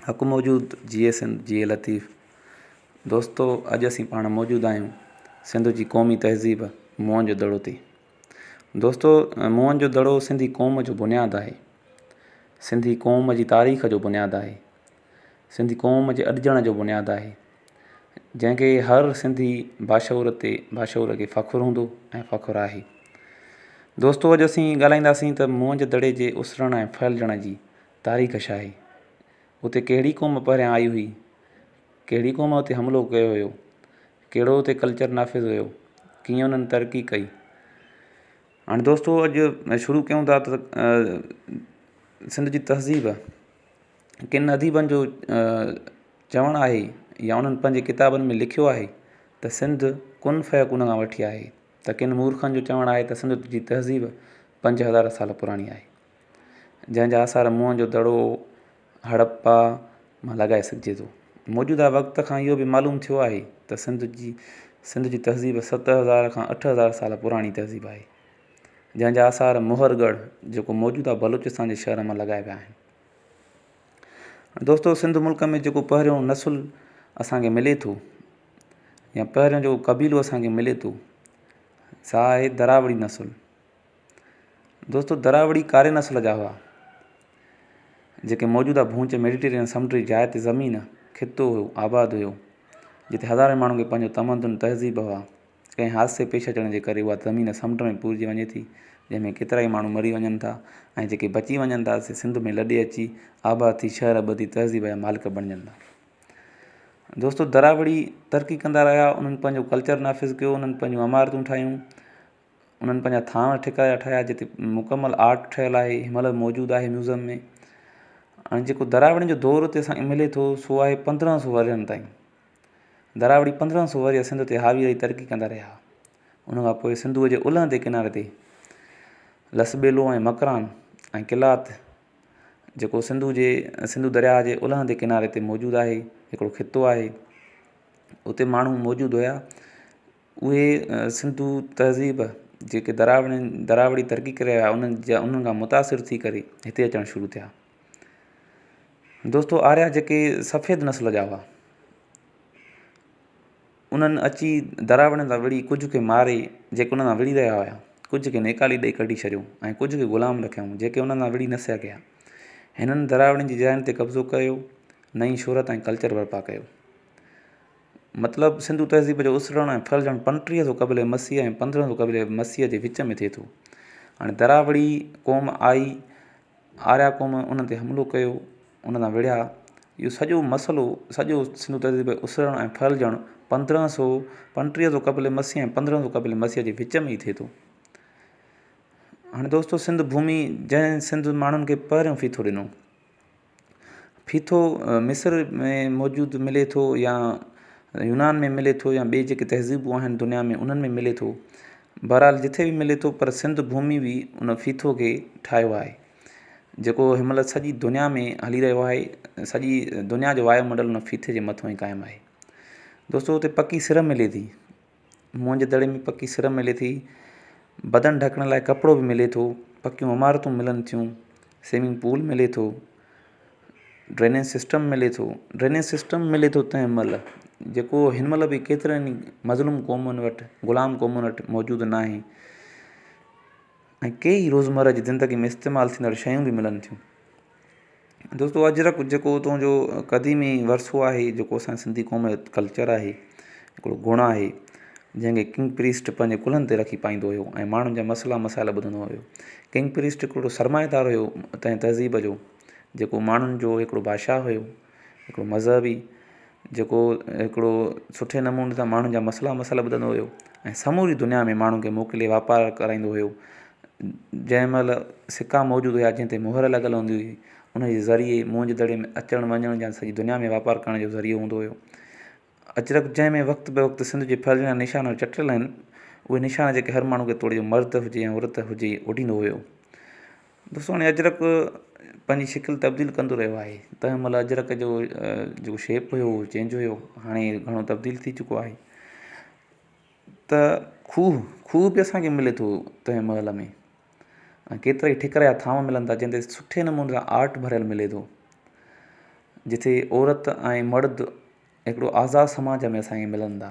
حق موجود جيئي سنڌ جيئي لطيف دوستو اڄ اسين پاڻ موجود آهيون سنڌ جي قومي تهذيب موهن جو دڙو تي دوستو موهن جو دڙو سنڌي قوم جو بنياد آهي سنڌي قوم جي تاريخ جو بنياد آهي سنڌي قوم جي اڏجڻ جو بنياد آهي جنهن کي هر سنڌي باشعور تي باشعور کي فخر هوندو ۽ فخر آهي دوستو اڄ اسين ڳالهائينداسين ته موهن جي دڙي جي اسرڻ ۽ ڦهلجڻ جي تاريخ ڇا آهي؟ اتي ڪهڙي قوم پهريان آئي هئي؟ ڪهڙي قوم اتي حملو ڪيو هيو؟ ڪهڙو اتي ڪلچر نافذ هيو؟ ڪيئن انهن ترقي ڪئي؟ هاڻي دوستو اڄ شروع ڪيون ٿا ته سنڌ جي تهذيب ڪن اديبن جو چوڻ آهي يا انهن پنهنجي ڪتابن ۾ لکيو آهي ته سنڌ ڪن فيڪون کان وٺي آهي ته ڪن مورکن جو چوڻ آهي ته سنڌ جي تهذيب 5000 سال پراڻي آهي. جنهن جا آثار موهن جو دڙو، هڙپا، مان لڳائي سگهجي ٿو. موجوده وقت کان اهو به معلوم ٿيو آهي ته سنڌ جي سنڌ جي تهذيب 7000 کان 8000 سال پراڻي تهذيب آهي. جنهن جا آثار مهر ڳڙهه جيڪو موجوده بلوچستان جي شهر مان لڳايا ويا آهن. دوستو سنڌ ملڪ ۾ جيڪو پهريون نسل اسان کي ملي ٿو يا پهريون جيڪو قبيلو اسان کي ملي ٿو سا آهي دراوڙي نسل. دوستو دراوڙي ڪاري نسل جا هئا، جيڪي موجوده ڀونچ ميڊيٽرينين سمنڊ جي جاء تي زمين، خطو، هيو، آباد هيو، جتي هزارين ماڻهن کي پنهنجو تمدن، تهذيب هئا. ڪنهن حادثي پيش اچڻ جي ڪري اها زمين سمنڊ ۾ پورجي وڃي ٿي، جنهن ۾ ڪيترائي ماڻهو مري وڃن ٿا ۽ جيڪي بچي وڃن ٿا سي سنڌ ۾ لڏي اچي آباد ٿي شهر ٻڌي تهذيب جا مالڪ بڻجن ٿا. دوستو دراوڙي ترقي ڪندا رهيا، انهن پنهنجو ڪلچر نافذ ڪيو، انهن پنهنجون عمارتون ٺاهيون. انهن پنهنجا ٿانو ٺڪايا ٺاهيا جتي مڪمل آرٽ ٺهيل آهي هن مهل موجود آهي ميوزم ۾ ۽ جيڪو دراوڙين جو دور اتي اسان کي ملي ٿو سو آهي 1500 ورهين تائين دراوڙي 1500 ورهيه سنڌ تي حاوي رهي ترقي ڪندا رهيا ان کان پوء سنڌوء جي الهندي ڪناري تي لسٻيلو ۽ مڪران ۽ قلات جيڪو سنڌو جي سنڌو درياهه جي الهندي ڪناري تي موجود آهي هڪڙو خطو آهي اتي ماڻهو موجود هيا اهي سنڌو تهذيب جيڪي دراوڙين دراوڙي ترقي ڪري آيا انهن جا انهن کان متاثر ٿي ڪري هتي اچڻ شروع ٿيا. دوستو آريا جيڪي سفيد نسل جا هئا انهن اچي دراوڙين سان وڙهي ڪجهه کي ماري جيڪي انهن سان وڙهي رهيا هيا ڪجهه کي نيڪالي ڏئي ڪڍي ڇڏيو ۽ ڪجهه کي غلام رکيائون جيڪي انهن سان وڙهي نه سگهيا هنن دراوڙين جي جاين تي قبضو ڪيو نئين شهرت ۽ ڪلچر برپا ڪيو. مطلب سنڌو تهذيب جو اسرڻ ۽ ڦهلجڻ 3500 قبل مسيح ۽ 1500 قبل مسيح جي وچ ۾ ٿئي ٿو. هاڻي دراوڙي قوم آئي، آريا قوم انهن تي حملو ڪيو، انهن سان وڙهيا. اهو سڄو مسئلو سڄو سنڌو تهذيب جو اسرڻ ۽ ڦهلجڻ 1500 3500 قبل مسيح ۽ 1500 قبل مسيح جي وچ ۾ ئي ٿئي ٿو. هاڻي دوستو سنڌ ڀومي جنهن سنڌ ماڻهن کي پهريون ڦيٿو ڏنو. ڦيٿو مصر ۾ موجود ملي ٿو يا يونان ۾ ملي ٿو يا ٻئي جيڪي تهذيبون آهن دنيا ۾ انهن ۾ ملي ٿو بهرحال جتي به ملي ٿو پر سنڌ ڀومي به ان ڦيٿو کي ٺاهيو آهي جيڪو هن مهل سڄي دنيا ۾ هلي رهيو آهي سڄي دنيا جو وايو منڊل ان ڦيٿي جي مٿان ئي قائم آهي دوستو اتي پڪي سر ملي ٿي موهن جي دڙي ۾ پڪي سر ملي ٿي. بدن ڍڪڻ لاء ڪپڙو به ملي ٿو. پڪيون عمارتون ملن ٿيون. سوئمنگ پول ملي ٿو. ڊرينيج سسٽم ملي ٿو. ڊرينيج سسٽم ملي ٿو تنهن مهل جيڪو هن مهل به ڪيترن ئي مظلوم قومن وٽ غلام قومن وٽ موجود ناهي ۽ ڪيئي روزمره جي زندگي ۾ استعمال ٿيندڙ شيون به ملن ٿيون. دوستو اجرڪ جيڪو اتان جو قديمي ورثو آهي جيڪو اسان جي سنڌي قوم جو ڪلچر آهي هڪڙو گڻ آهي جنهن کي ڪنگ پريسٽ پنهنجي ڪلهن تي رکي پائيندو هيو ۽ ماڻهن جا مسئلا مسائل ٻڌندو هيو ڪنگ پريسٽ هڪڙو سرمائيدار هيو تنهن تهذيب جو جيڪو ماڻهن جو هڪڙو بادشاهه هيو هڪڙو مذهبي جيڪو هڪڙو سٺي نموني سان ماڻهن جا مسئلا مسئلا ٻڌندو هيو ۽ سموري دنيا ۾ ماڻهن کي موڪلي واپار ڪرائيندو هيو جنهن مهل سڪا موجود هيا جنهن تي مهر لڳل هوندي هئي ان جي ذريعي موهن جي دڙي ۾ اچڻ وڃڻ يا سڄي دنيا ۾ واپار ڪرڻ جو ذريعو هوندو هيو اجرڪ جنهن ۾ وقت به وقت سنڌ جي ڦهلجڻ جا نشان چٽيل آهن اهي نشان جيڪي هر ماڻهو کي توڙي جو مرد هجي يا عورت هجي اوڍيندو هيو دوستو هاڻي اجرڪ پنهنجي شڪل تبديل ڪندو رهيو آهي تنهن مهل اجرڪ جو جيڪو شيپ هيو اهو چينج هيو هاڻي گهڻو تبديل ٿي چڪو آهي ته کوهه کوهه به اسانکي ملي ٿو تنهن مهل ۾ ۽ ڪيترا ئي ٺڪر جا ٿانو ملن ٿا جنهن تي سٺي نموني سان آرٽ ڀريل ملي ٿو. جتي عورت ۽ مرد هڪڙو آزاد سماج ۾ اسان کي ملندا.